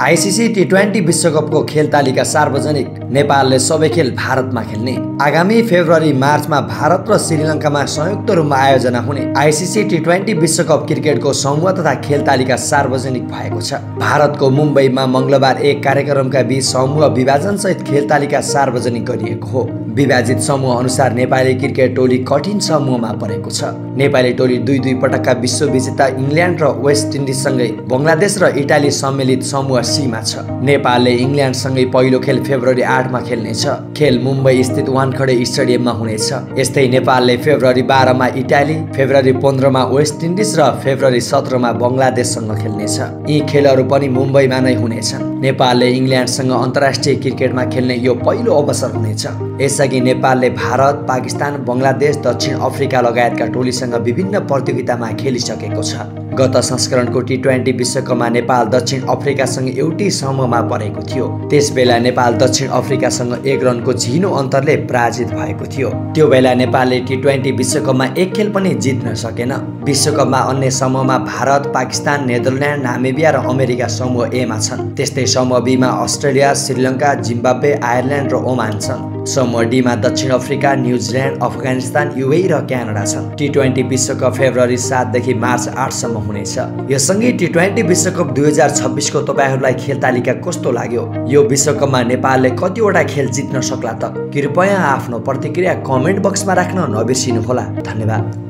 ICC टी20 विश्वकपको खेल तालिका सार्वजनिक। नेपालले सबै खेल भारतमा खेल्ने। आगामी फेब्रुअरी मार्चमा भारत र श्रीलङ्कामा संयुक्त रूपमा आयोजना हुने आईसीसी टी20 विश्वकप क्रिकेटको समूह तथा खेल तालिका सार्वजनिक भएको छ। भारतको मुम्बईमा मंगलबार एक कार्यक्रमका बीच समूह विभाजन सहित खेल तालिका सार्वजनिक गरिएको हो। विभाजित समूह अनुसार नेपाली क्रिकेट टोली कठिन समूहमा परेको छ। नेपाली टोली दुई पटकका विश्व विजेता इङ्ल्यान्ड र वेस्ट इन्डिजसँगै बङ्गलादेश र इटाली सम्मिलित समूह सीमा छ। नेपालले इङ्ल्यान्डसँगै पहिलो खेल फेब्रुअरी 8 मा खेल्नेछ। खेल मुम्बई स्थित वानखडे स्टेडियममा हुनेछ। यस्तै नेपालले फेब्रुअरी 12 मा इटाली, फेब्रुअरी 15 मा वेस्ट इन्डिज र फेब्रुअरी 17 मा बङ्गलादेशसँग खेल्नेछ। यी खेलहरू पनि मुम्बईमा नै हुनेछन्। नेपालले इङ्ल्यान्डसँग अन्तर्राष्ट्रिय क्रिकेटमा खेल्ने यो पहिलो अवसर हुनेछ। यसअघि नेपालले भारत, पाकिस्तान, बङ्गलादेश, दक्षिण अफ्रिका लगायतका टोलीसँग विभिन्न प्रतियोगितामा खेलिसकेको छ। गत संस्करणको टी20 विश्वकपमा नेपाल दक्षिण अफ्रिकासँग एउटै समूहमा परेको थियो। त्यसबेला नेपाल दक्षिण अफ्रिकासँग 1 रनको झिनो अन्तरले पराजित भएको थियो। त्यो बेला नेपालले टी20 विश्वकपमा एक खेल पनि जित्न सकेन। विश्वकपमा अन्य समूहमा भारत, पाकिस्तान, नेदरल्यान्ड, नामिबिया र अमेरिका समूह ए मा छन्। त्यस्तै समूह बी मा अस्ट्रेलिया, श्रीलङ्का, जिम्बाब्वे, आयरल्यान्ड र ओमान छन्। समूह डी मा दक्षिण अफ्रिका, न्युजिल्यान्ड, अफगानिस्तान, युएई र क्यानाडा छन्। टी20 विश्वकप फेब्रुअरी 7 देखि मार्च 8 सम्म हुनेछ। यो सँगै टी20 विश्वकप 2026 को तपाईहरुलाई खेल तालिका कस्तो लाग्यो? यो विश्वकपमा नेपालले कतिवटा खेल जित्न सक्ला त? कृपया आफ्नो प्रतिक्रिया कमेन्ट बक्समा राख्न नबिर्सिनु होला। धन्यवाद।